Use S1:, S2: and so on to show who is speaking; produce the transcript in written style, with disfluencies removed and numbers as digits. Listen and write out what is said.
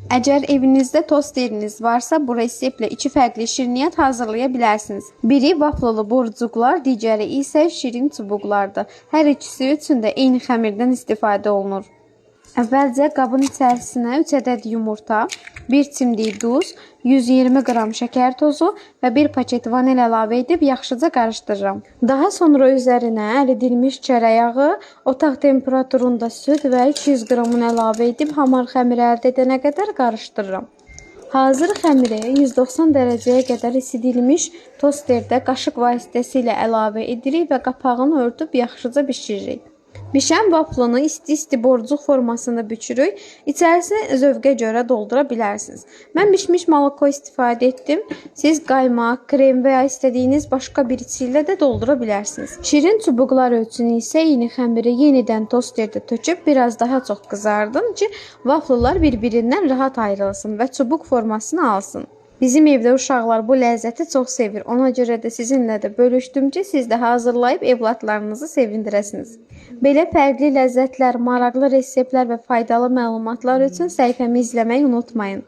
S1: Əgər evinizdə tosteriniz varsa, bu reseptlə iki fərqli şirniyyat hazırlaya bilərsiniz. Biri vaflalı borcuqlar, digəri isə şirin çubuqlardır. Hər ikisi üçün də eyni xəmirdən istifadə olunur. Əvvəlcə qabın içərisinə 3 ədəd yumurta, 1 çimdik duz, 120 qram şəkər tozu və 1 paket vanil əlavə edib yaxşıca qarışdırıram. Daha sonra üzərinə əridilmiş çörək yağı, otaq temperaturunda süd və 200 qram un əlavə edib hamar xəmir əldə edənə qədər qarışdırıram. Hazır xəmiri 190 dərəcəyə qədər isidilmiş tosterdə qaşıq vasitəsilə əlavə edirik və qapağını örtüb yaxşıca bişiririk. Bişən vaflını isti-isti borcuq formasında bükürük. İçərisini zövqə görə doldura bilərsiniz. Mən bişmiş moloko istifadə etdim. Siz qaymaq, krem və ya istədiyiniz başqa bir içi ilə də doldura bilərsiniz. Şirin çubuqlar üçün isə eyni xəmiri yenidən tosterdə töküb biraz daha çox qızardım ki, vaflılar bir-birindən rahat ayrılsın və çubuq formasını alsın. Bizim evdə uşaqlar bu ləzzəti çox sevir. Ona görə də sizinlə də bölüşdüm ki, siz də hazırlayıb evlatlarınızı sevindirəsiniz. Belə fərqli ləzzətlər, maraqlı reseptlər və faydalı məlumatlar üçün səhifəmi izləməyi unutmayın.